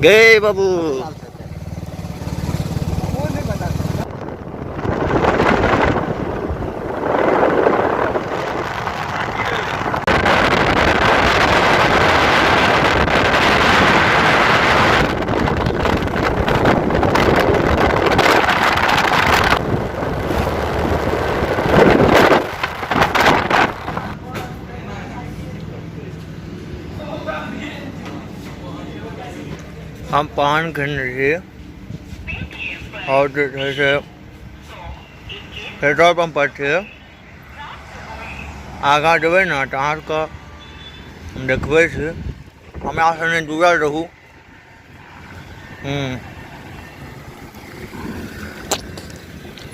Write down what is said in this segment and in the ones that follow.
गे बाबू। हम पान खेने छी और जे छै से पेट्रोल पंप पर छियै। आगाँ जेबै ने तऽ अहाँके हम देखबै छी, हमरा सङ्गे जुड़ल रहू।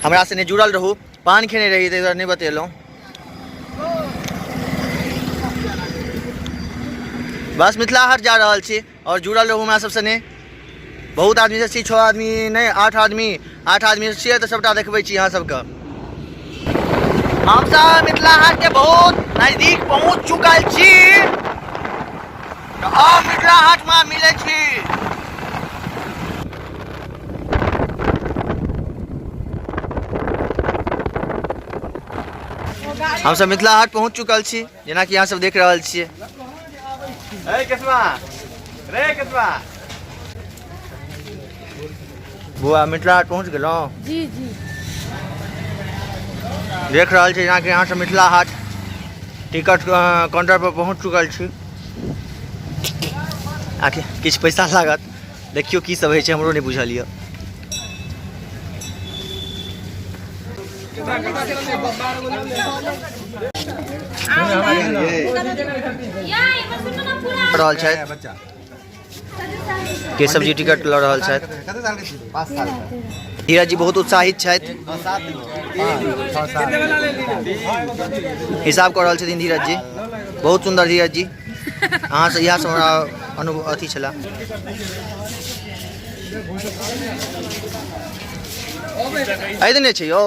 हमरा सङ्गे जुड़ल रहू। पान खेने रही ताहि दुआरे नहि बतेलहुँ। बस मिथिला हाट जा रहल छी और जुड़ल रहू हमरा सब सने। बहुत आदमी से छी, 6 आदमी नहीं, 8 आदमी, 8 आदमी से छियै तऽ सबटा देखबै छी अहाँ सबके। हमसब मिथिला हाट के बहुत नजदीक पहुंच चुकल छी। तऽ आउ मिथिला हाट में मिलै छी। हमसब मिथिला हाट पहुंच चुकल छी, जेनाकि अहाँ सब देख रहल छियै। बौआ मिथिला हाट पहुँच गेलहुँ? जी जी। देख रहल छी जेनाकि अहाँ सब मिथिला हाट टिकट काउंटर पर पहुँच चुकल छी। आखिर किछु पैसा लागत, देखियौ की सब होइ छै, हमरो नहि बुझल यऽ। रहल छथि केशव जी टिकट लऽ रहल छथि। धीरज जी बहुत उत्साहित छथि, हिसाब कऽ रहल छथिन धीरज जी। बहुत सुंदर धीरज जी, अहाँ से इएह सब हमरा अनुभव अथी छला। एहि देने छै यौ।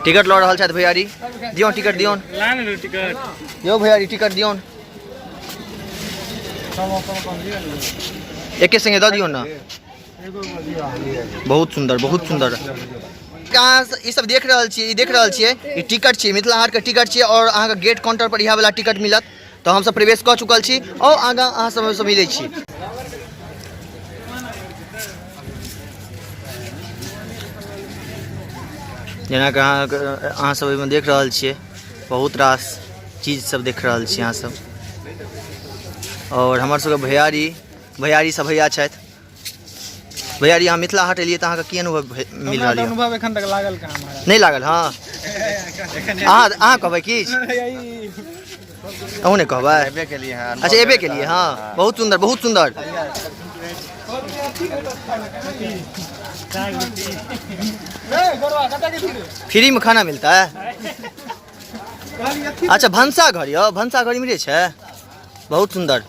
टिकट लऽ रहल छथि भैयारी, दियौ टिकट दियौ यौ भैयारी, टिकट दियौ, एके संगे दऽ दियौ ने। बहुत सुंदर, बहुत सुंदर। अहाँ ई सब देख रहल छियै, ई देख रहल छियै, ई टिकट छियै, मिथिला हाट के टिकट छियै और अहाँके गेट काउंटर पर इएह वाला टिकट मिलत। तऽ हमसब प्रवेश कऽ चुकल छी और आगाँ अहाँ सबसँ मिलै छी। जेनाकि अहाँ सब एहिमे देख रहल छियै, बहुत रास चीज सब देख रहल छी अहाँ सब। और हमर सबके भैयारी, भैयारी सब भैया छथि। भैयारी, अहाँ मिथिला हाट एलियै तऽ अहाँके की अनुभव मिल रहल यऽ? अनुभव एखन तक लागल कहाँ महाराज? नहि लागल। हँ, अहाँ कहबै किछु? अहूँ नहि कहबै? एबे केलियै हँ। अच्छा, एबे केलियै हँ। बहुत सुंदर, बहुत सुंदर। फ्री में खाना मिलता है। अच्छा, भनसा घर यौ, भनसा घर इम्हरे छै। बहुत सुंदर।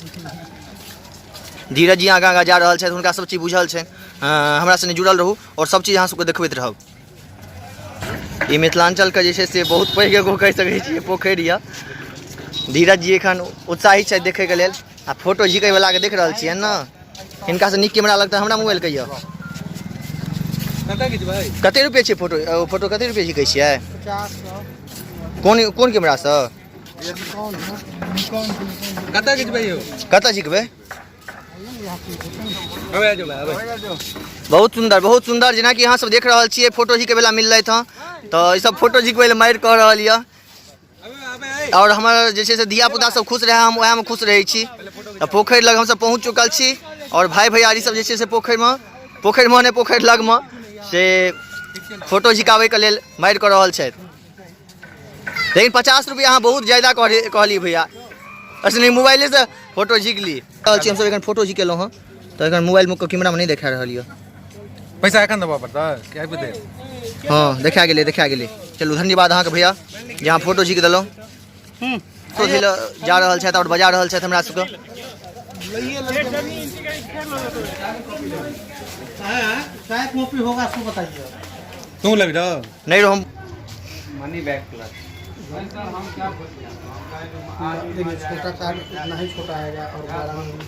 धीरज जी आगाँ आगाँ जा रहल छथि, हुनका सब चीज बुझल छनि। हमरा सङ्गे जुड़ल रहू और सब चीज अहाँ सबके देखबैत रहब। ई मिथिलाञ्चलके जे छै से बहुत पैघ एगो कहि सकै छियै पोखरि यऽ। धीरज जी एखन उत्साहित छथि देखैके लेल आ फोटो झिकैवलाके देख रहल छियै ने, हिनकासँ नीक कैमरा लगतै हमरा मोबाइलके यऽ। कते रुपये छै फोटो? फोटो कते रुपये झिकै छियै? कोन कोन कैमरासँ? कतऽ घिचबै यौ? कतऽ झिकबै? बहुत सुंदर, बहुत सुंदर। जेनाकि अहाँ सब देख रहल छियै, फोटो झिकै वाला मिललै हँ तऽ ई सब फोटो झिकबै लए मारि कऽ रहल यऽ। और हमर जे छै से धिया पुता सब खुश रहै, हम वएहमे खुश रहै छी। तऽ पोखरि लग हमसब पहुँच चुकल छी और भाय भैयारी सब जे छै से पोखरिमे, पोखरिमे नहि पोखरि लगमे से फोटो झिकाबैके लेल मारि कऽ रहल छथि। लेकिन 50 रुपया अहाँ बहुत ज्यादा कहली भैया, ऐसे नहीं मोबाइले से फोटो झिक ली। रहल छी हमसब एखन फोटो झिकेलहुँ हँ तऽ एखन मोबाइल में कैमरा में नहीं देखा रहल यऽ। पैसा एखन देबऽ पड़तै कि आबि दे? हाँ, देखा गेलै, देखा गेलै। चलू धन्यवाद अहाँके भैया जे अहाँ फोटो झिक देलहुँ। तो जा रहल छथि और बजा रहल छथि हमरा सबके। तू लेबही रौ? नहीं रहो हम। Money back plus. देखिए छोटा कार्ड उतना ही छोटा आएगा और बड़ा में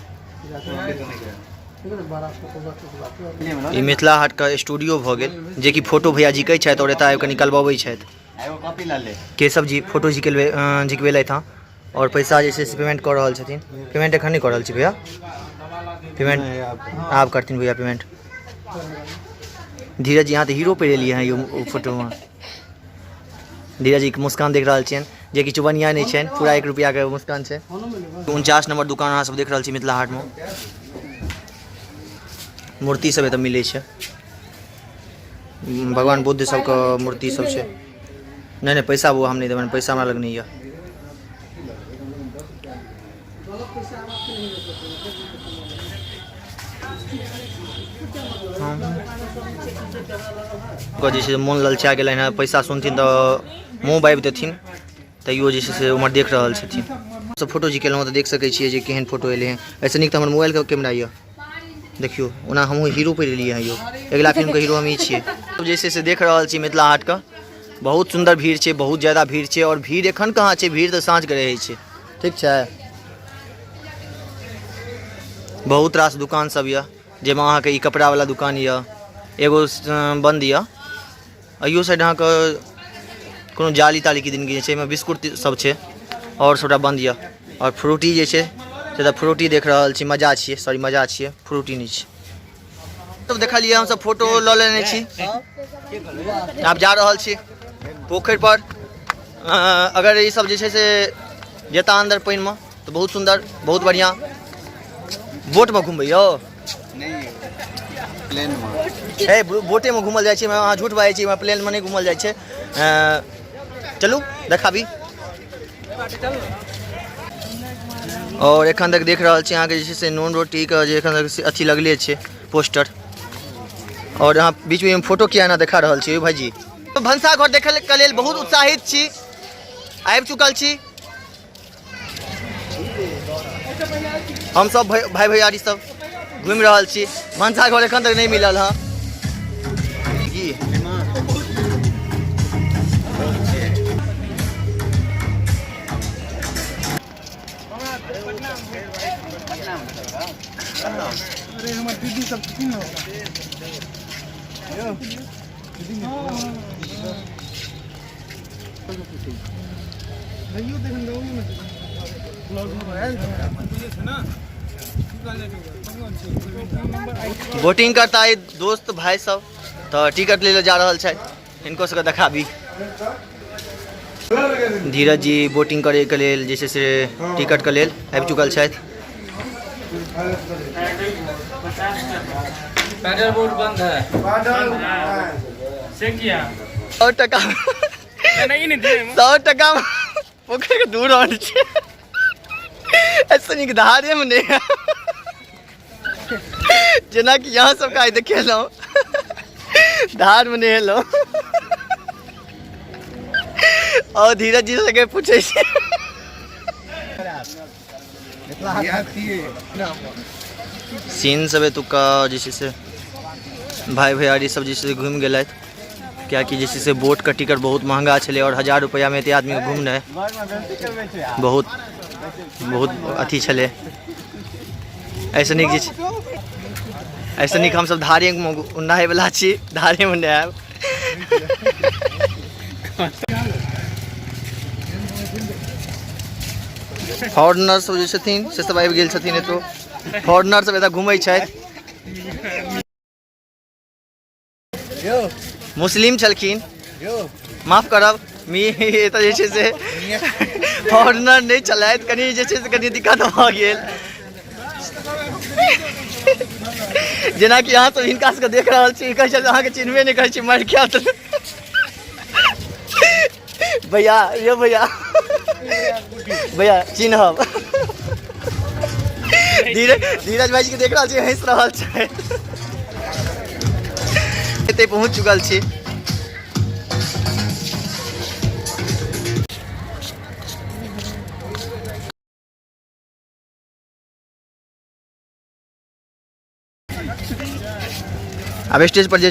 ठीक है ना, 1200 को बात। ई मिथिला हाटके स्टूडियो भऽ गेल, जेकि फोटो भैया झिकै छथि आओर एतऽ आबिकऽ निकलबबै छथि। केशव जी फोटो झिकेलबै, झिकबेलथि हँ आओर पैसा जे छै से पेमेंट कऽ रहल छथिन। पेमेंट एखन नहि कऽ रहल छी भैया, पेमेंट आब करथिन भैया पेमेंट। धीरज जी, अहाँ तऽ हीरो पहिरेलियै हँ यौ फोटोमे। धीरज जीके मुस्कान देख रहल छियनि, जेकि चुबनिया नहि छनि, पूरा 1 रुपैआके मुस्कान छै। 49 नंबर दुकान अहाँ सब देख रहल छी मिथिला हाटमे। मूर्ति सब एतऽ मिलै छै, भगवान बुद्ध सबके मूर्ति सब छै। नहि नहि, पैसा वो हम नहि देबनि, पैसा हमरा लग नहि यऽ। जे छै मोन ललचा गेलनि हँ, पैसा सुनथिन तऽ मुँह बाबि देथिन, तैयो जे छै से उम्हर देख रहल छथिन। सब फोटो झिकेलहुँ तऽ देख सकै छियै जे केहन फोटो एलै हँ। एहिसँ नीक तऽ हमर मोबाइलके कैमरा यऽ। देखियौ, ओना हमहूँ हीरो पड़ि एलियै हँ यौ, अगिला फिल्मके हीरो हमही छियै। जे छै से देख रहल छी मिथिला हाटके बहुत सुन्दर भीड़ छै, बहुत ज्यादा भीड़ छै। आओर भीड़ एखन कहाँ छै, भीड़ तऽ साँझके रहै छै। ठीक छै, बहुत रास दुकान सब यऽ, जाहिमे अहाँके ई कपड़ावला दुकान यऽ, एगो बन्द यऽ। अहियो साइड अहाँके कोनो जाली ताली की दिन छै, एहिमे बिस्कुट सब छै आओर सबटा बन्द यऽ। आओर फ्रूटी जे छै से तऽ फ्रूटी देख रहल छी, मजा छियै, सॉरी मजा छियै, फ्रूटी नहि छै। सब देखलियै हमसब, फोटो लऽ लेने छी, आब जा रहल छी पोखरि पर। अगर ई सब जे छै से जेता अन्दर पानिमे तऽ बहुत सुन्दर, बहुत बढ़िआँ। बोटमे घुमबै यौ? हे, बोटेमे घूमल जाइ छै, अहाँ झूठ बाजै छी, प्लेनमे नहि घूमल जाइ छै। चलू देखाबी। और एखन तक देख रहल छी अहाँके जे छै से नून रोटीके जे एखन तक अथी लगले छै पोस्टर। और अहाँ बीच बीचमे फोटो किया एना देखा रहल छी भाईजी? भनसाघर देखै के लेल बहुत उत्साहित छी, आबि चुकल छी हम सब भाई भैयारी सब घूमि रहल छी। भनसाघर एखन तक नहि मिलल हँ। की अरे हमर दीदी सब छथिन ने, बोटिंग करता है दोस्त भाई सब, तऽ टिकट ले जा रहल छथि, हिनको सबके देखाबी। धीरज जी बोटिंग करैके लेल जे छै से टिकटके लेल आबि चुकल छथि। पैडल बोट बंद है से किया? 100 टका, 100 टका पोखरि के दूर आन छै, ऐसे नीक धारे में नहीं। जेनाकि यहाँ सबके आइ देखेलहुँ, धार में नहेलहुँ। और धीरज जी सबके पूछै छी। सीन सब एतुका जे छै से भाई भैयारी सब जे छै से घुमि गेलथि, कियाकि जे छै से बोटके टिकट बहुत महंगा छलै और 1000 रुपैआमे एते आदमीके घुमनाइ बहुत बहुत अथी छलै। एहिसँ नीक जे छै, एहिसँ नीक हमसब धारेमे नहायवला छी, धारेमे नहायब। फॉरेनर सब जे छथिन से सब आबि गेल छथिन एतौ। फॉरेनर सब एतऽ घुमै छथि। मुस्लिम छलखिन, माफ करब, मी एतऽ जे छै से फॉरेनर नहि छलथि, कनि जे छै से कनि दिक्कत भऽ गेल। जेनाकि अहाँ सब हिनका सबके देख रहल छी, कहै छथि अहाँके चिन्हबे नहि करै छी, मरि खायब तऽ भैया। यौ भैया, भैया चिन्हब। धीरज भाई जी के देख रहल छी, हँसि रहल छै। एते पहुँच चुकल छी। आब स्टेज पर जे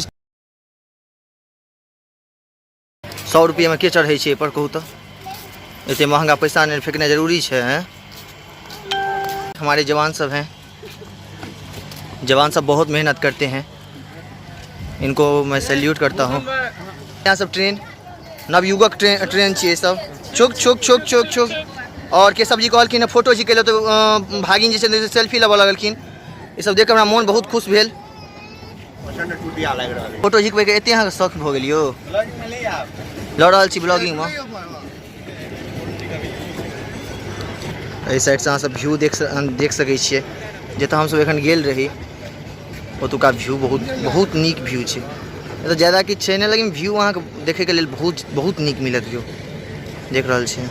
100 रुपैआमे के चढ़ै छै एहिपर कहू तऽ? एते महंगा पैसा नहि फेकनाइ जरूरी छै हैं? हमारे जवान सब हैं, जवान सब बहुत मेहनत करते हैं, इनको मैं सैल्यूट करता हूँ। यहाँ सब ट्रेन नवयुगक ट्रेन ट्रेन छियै सब। छुक छुक छुक छुक छुक। आओर केशव जी कहलखिन फोटो जी केलहुँ तऽ भागिन जे छै सेल्फी लेबऽ लगलखिन। ई सब देख कऽ हमरा मोन बहुत खुश भेल। फोटो झिकबैके एते अहाँके शौक भऽ गेल यौ? लऽ रहल छी ब्लॉगिंगमे। एहि साइडसँ अहाँ सब व्यू देख देख सकै छियै। जतऽ हमसब एखन गेल रही ओतुका व्यू बहुत बहुत नीक व्यू छै। एतऽ ज्यादा किछु छै नहि, लेकिन व्यू अहाँके देखैके लेल बहुत बहुत नीक मिलत। व्यू देख रहल छियै।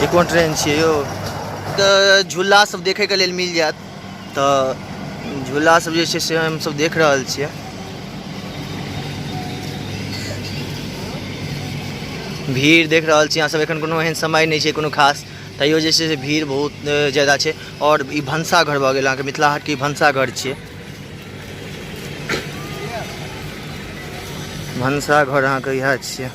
ई कोन ट्रेन छियै यौ? तऽ झूला सब देखैके लेल मिल जायत। तऽ झूला सब जे छै से हमसब देख रहल छियै। भीड़ देख रहल छी अहाँ सब। एखन कोनो एहन समय नहि छै कोनो खास, तैयो जे छै से भीड़ बहुत ज्यादा छै। आओर ई भनसाघर भऽ गेल अहाँके, मिथिला हाटके ई भनसाघर छियै। भनसाघर अहाँके इएह छियै।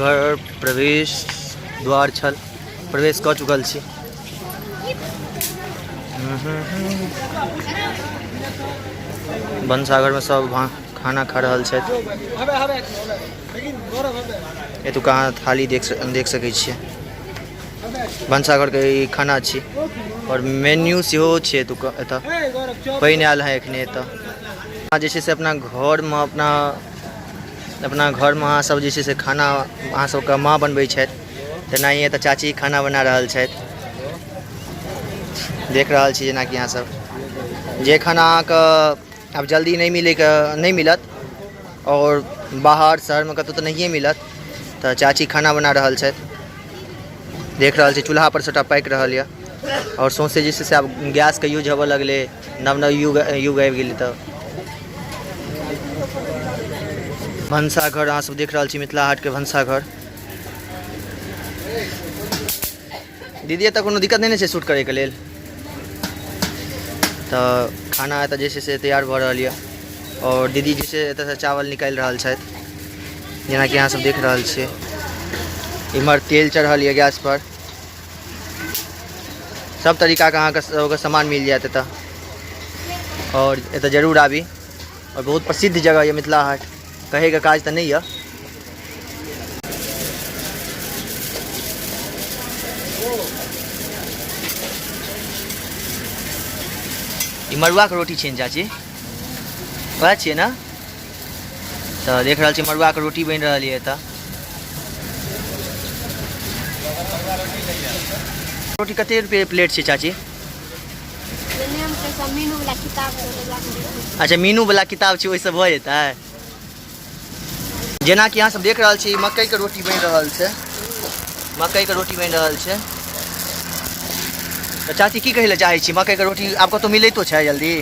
घर प्रवेश द्वार छल, प्रवेश कऽ चुकल छी। भनसाघरमे सब खाना खा रहल छथि। एतुका अहाँ थाली देख देख सकै छियै। भनसाघरके ई खाना छी आओर मेन्यू सेहो छै एतुका। एतऽ पानि आयल है एखने। एतऽ अहाँ जे छै से अपना घरमे अपना अपना घरमे अहाँ सब जे छै से खाना अहाँ सबके माँ बनबै छथि, तेनाहिए एतऽ चाची खाना बना रहल छथि। देख रहल छी जेनाकि अहाँ सब जे खाना अहाँके आब जल्दी नहि मिलैके नहि मिलत आओर बाहर शहरमे कतहु तऽ नहिए मिलत। तऽ चाची खाना बना रहल छथि, देख रहल छी चूल्हा पर सबटा पाकि रहल यऽ। आओर सौंसे जे छै से आब गैसके यूज होबऽ लगलै, नव नव युग युग आबि गेलै। तऽ भनसाघर अहाँ सब देख रहल छी, मिथिला हाटके भनसाघर। दीदी, एतऽ कोनो दिक्कत नहि ने छै शूट करैके लेल? तऽ खाना एतऽ जे छै से तैयार भऽ रहल यऽ आओर दीदी जे छै एतऽसँ चावल निकालि रहल छथि, जेनाकि अहाँ सब देख रहल छियै। इम्हर तेल चढ़ल यऽ गैस पर। सब तरीकाके अहाँके सबके सामान मिल जायत एतऽ आओर एतऽ जरूर आबी। आओर बहुत प्रसिद्ध जगह यऽ मिथिला हाट, कहैके काज तऽ नहि यऽ। ई मड़ुआके रोटी छियनि चाची, वएह छियै ने? तऽ देख रहल छी मड़ुआके रोटी बनि रहल यऽ एतऽ। रोटी कते रुपये प्लेट छै चाची? अच्छा, मीनू वाला किताब छै, ओहिसँ भऽ जेतै। जेनाकि अहाँ सब देख रहल छी मकईके रोटी बनि रहल छै, मकईके रोटी बनि रहल छै। तऽ चाची की कहै लए चाहै छी? मकईके रोटी आब कतहु मिलैतो छै जल्दी?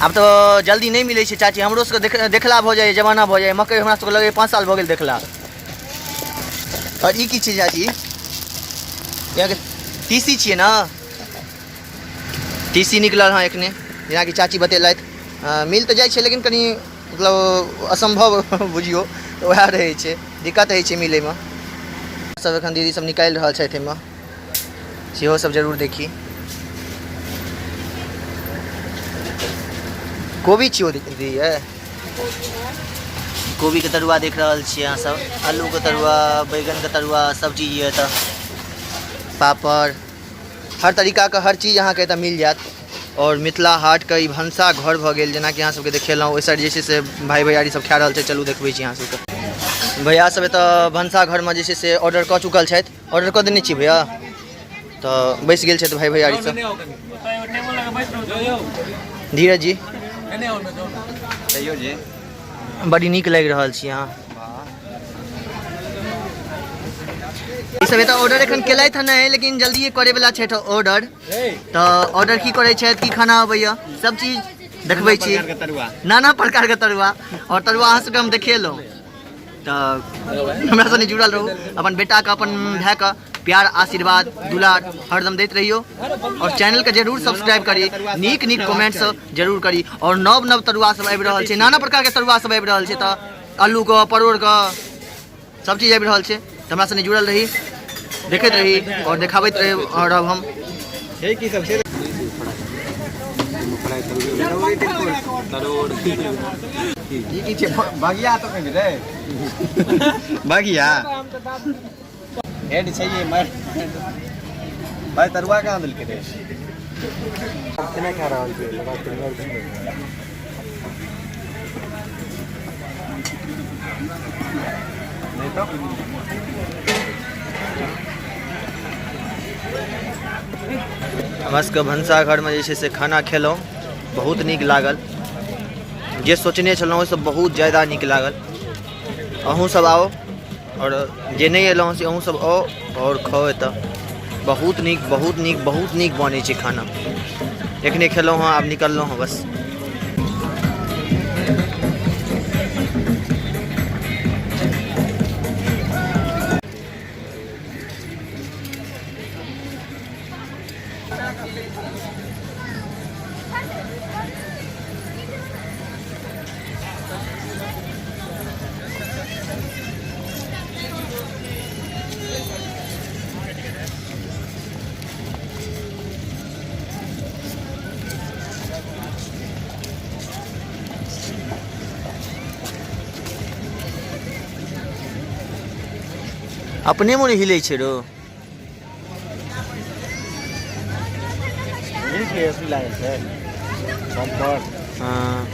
आब तऽ जल्दी नहि मिलै छै चाची। हमरो सबके देख देखला भऽ जाइए, जमाना भऽ जाइए। मकई हमरा सबके लगैए 5 साल भऽ गेल देखला। आओर ई की छै चाची? यहाँके तीसी छियै ने? तीसी निकलल हँ एखने, जेनाकि चाची बतेलथि। मिल तऽ जाइ छै लेकिन कनि मतलब असम्भव बुझियौ तऽ वएह रहै छै, दिक्कत होइ छै मिलैमे सब। एखन दीदी सब निकालि रहल छथि एहिमे, सेहो सब जरूर देखी। कोबी छियै दीदी? ये कोबीके तरुआ देख रहल छियै अहाँ सब, आलूके तरुआ, बैगनके तरुआ, सब चीज यऽ एतऽ। पापड़, हर तरीकाके हर चीज अहाँके एतऽ मिल जायत। आओर मिथिला हाटके ई भनसा घर भऽ गेल, जेनाकि अहाँ सबके देखेलहुँ। ओहि साइड जे छै से भाय भैयारी सब खा रहल छै। चलू देखबै छी अहाँ सबके। भैया सब एतऽ भनसा घरमे जे छै से ऑर्डर कऽ चुकल छथि। ऑर्डर कऽ देने छी भैया, तऽ बैस गेल छथि भाय भैयारी सब। धीरज जी, बड़ी नीक लागि रहल छी अहाँ। ई सब एतऽ ऑर्डर एखन केलथि हँ नहि, लेकिन जल्दिए करे वाला छथि ऑर्डर। तऽ ऑर्डर की करै छथि, की खाना अबैया, सब चीज देखबै छी। नाना प्रकार के तरुआ, और तरुआ अहाँ सबके हम देखेलहुँ। तऽ हमरा सङ्गे जुड़ल रहू, अपन बेटाके अपन भायके प्यार आशीर्वाद दुलार हरदम दैत रहियौ, और चैनलके जरूर सब्सक्राइब करी, नीक नीक कमेंट सब जरूर करी। और नव नव तरुआ सब आबि रहल छै, नाना प्रकारके तरुआ सब आबि रहल छै, तऽ आलूके परोड़के सब चीज आबि रहल छै। तऽ हमरा सङ्गे जुड़ल रही, देखैत रही और देखाबैत रही और रहब हम। की सब छै? ई की छै? बगिया तऽ नहि भेलै, बगिया हेड छै ये। मार भाई, तरुआ कहाँ देलकै रे? केना खा रहल छै? नहि तऽ हमरा सबके भनसाघरमे जे छै से खाना खेलहुँ, बहुत नीक लागल। जे सोचने छलहुँ ओहिसँ बहुत ज्यादा नीक लागल। अहूँ सब आउ, आओर जे नहि एलहुँ से अहूँ सब आउ आओर खाउ। एतऽ बहुत नीक, बहुत नीक, बहुत नीक बनै छै खाना। एखने खेलहुँ हँ, आब निकललहुँ हँ बस। अपने मोने हिलै छै रो। हँ,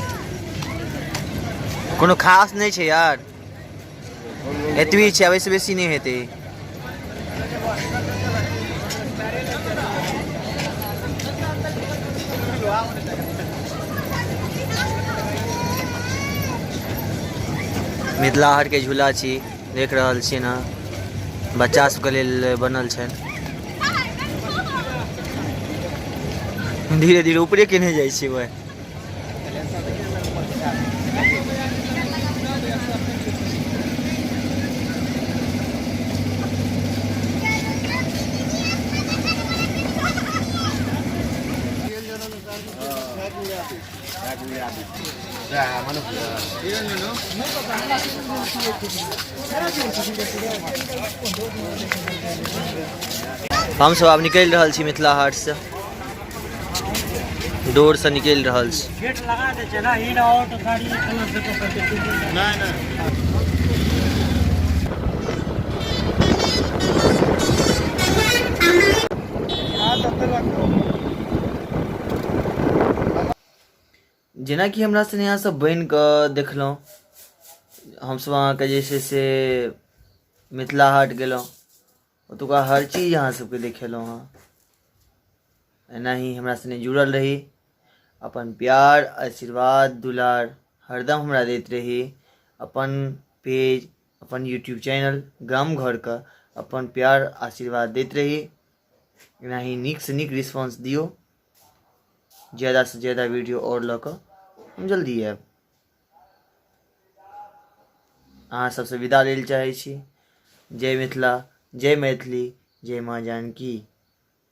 कोनो खास नहि छै यार, एतबी छै, आब एहिसँ बेसी नहि हेतै। मिथिला हाटके झूला छी, देख रहल छियै ने, बच्चा सबके लेल बनल छै। धीरे धीरे ऊपरे केने जाइ छियै भाइ। हमसब आब निकलि रहल छी मिथिला हाटसँ, डोरसँ निकलि रहल छी। जेनाकि हमरा सने अहाँ सब बनि कऽ देखलहुँ, हमसब अहाँके जे छै से मिथिला हाट गेलहुँ, ओतुका हर चीज अहाँ सबके देखेलहुँ हँ। एनाही हमरा सने जुड़ल रही, अपन प्यार आशीर्वाद दुलार हरदम हमरा दैत रही, अपन पेज अपन यूट्यूब चैनल गाम घरके अपन प्यार आशीर्वाद दैत रही। एनाही नीकसँ नीक रिस्पॉन्स दियौ, ज्यादासँ ज्यादा वीडियो आओर लऽ कऽ हम जल्दी आयब। अहाँ सबसँ विदा लै लए चाहै छी। जय मिथिला, जय मैथिली, जय माँ जानकी।